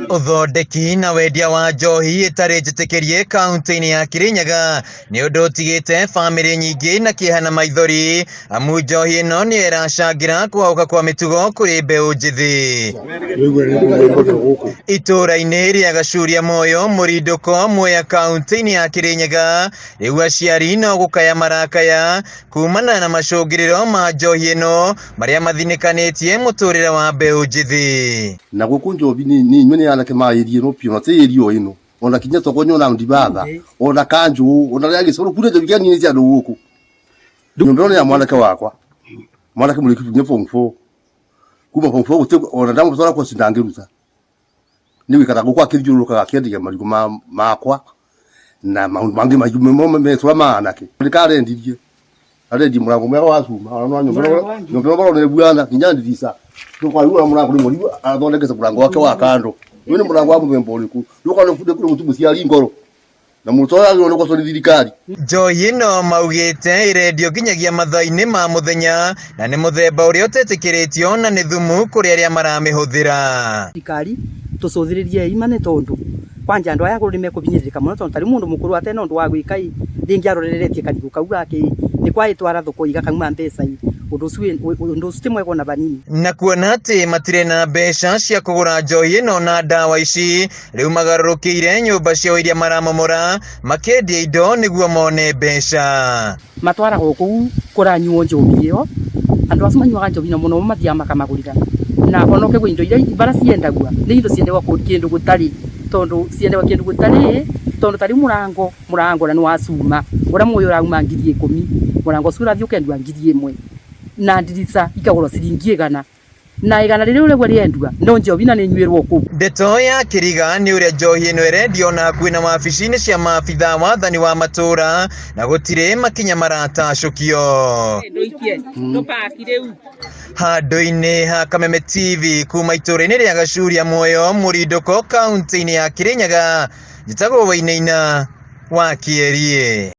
Ũthondeki na wendia wa njohi ĩtarĩ njĩtĩkĩrie kaunti-inĩ ya Kirinyaga nĩ ũndũ ũtigĩte bamĩrĩ nyingĩ na kĩeha na maithori amu njohi ĩno nĩyo ĩracangĩra kũhauka kwa mĩtugo kũrĩ mbeũ njĩthĩ. Itũũra-inĩ rĩa Gacuria Moyo Mũrindũko Mwea kaunti-inĩ ya Kirinyaga rĩu aciari no gũkaya marakaya kumana na macũngĩrĩro ma njohi ĩno marĩa mathinĩkanĩtie mũtũrĩre wa mbeũ njĩthĩ. Na gũkũ njobi nĩ inyuĩ nĩ anake maĩrie no piũ na ti ĩrio ĩno ona kinya tokonyo na ndibatha ona kanjũ ona rĩa gĩcoro kure njobi kĩa nini cia andũ gũkũ. Nyũmba ĩno nĩ ya mwanake wakwa, mwanake mũrĩki nginya form 4, kuma form 4 gũtirĩ ona ndamũtwara course ndangĩruta, nĩ gũikara gũkũ akĩthiũrũrũkaga akĩendagia marigũ makwa na maũndũ mangĩ maingĩ metũra ma anake. Nĩkarendirie, arendirie mũrango mwega wa cuma, ona nyũmba ĩno barona ĩbuana nginya ndirica, rĩu mũrango nĩ mũrigo athondekete mũrango wake wa kando, ũyũ nĩ mũrango wa mũthemba ũrĩkũ? Rĩu okorwo nĩ mũciari ngoro na mũrutwo agĩrĩirwo nĩ gũcwo nĩ thirikari. Njohi ĩno maugĩte ĩrendio nginyagia mathaa-inĩ ma mũthenya na nĩ mũthemba ũrĩa ũtetĩkĩrĩtio na nĩ thumu kũrĩ arĩa maramĩhũthĩra. Thirikari tũcũthĩrĩrie ima nĩ tondũ kwanja andũ aya akũrũ nĩ mekũhinyĩrĩrĩka mũno tondũ ta rĩu mũndũ mũkũrũ atena ũndũ wa gwĩka ĩ, rĩngĩ aroreretie karigũ kau gake ĩ, nĩ kwaĩtwara thoko gakauma mbeca ĩ, ũndũ ũcio ti mwega ona vanini. Na kuona atĩ matirĩ na mbeca cia kũgũra njohi ĩno na ndawa ici, rĩu magarũrũkĩire nyũmba ciao iria maramomora makĩendia indo nĩguo mone mbeca. Matwaragwo kũu kũranyuo njohi ĩyo, andũ acio manyuaga njohi na mũno mathiaga makamagũrĩra, na honoke gwĩ indo iria bara ciendagua, nĩ indo ciendagua kĩndũ gũtarĩ, tondũ ciendagua kĩndũ gũtarĩ, tondũ ta rĩu mũrango, mũrango ũrĩa nĩ wa cuma, ũrĩa mũĩ ũrauma 10,000, mũrango ũcio ũrathiĩ ũkendio 1000, na ndirica ikagũrwo ciringi 100. Na 100 rĩrĩ ũrĩguo rĩendua, no njohi na nĩnyuĩrwo kũu. Ndeto ya kĩriga nĩ ũrĩa njohi ĩno ĩrendio na hakuhĩ na wabici-inĩ cia maabitha wathani wa matũũra na gũtirĩ makinya maratacũkio. Handũ-inĩ ha Kameme TV kuma itũũra-inĩ rĩa Gacuria Muoyo Mũrindũko kaunti-inĩ ya Kirinyaga, njĩtagwo Wainaina wa Kĩerie.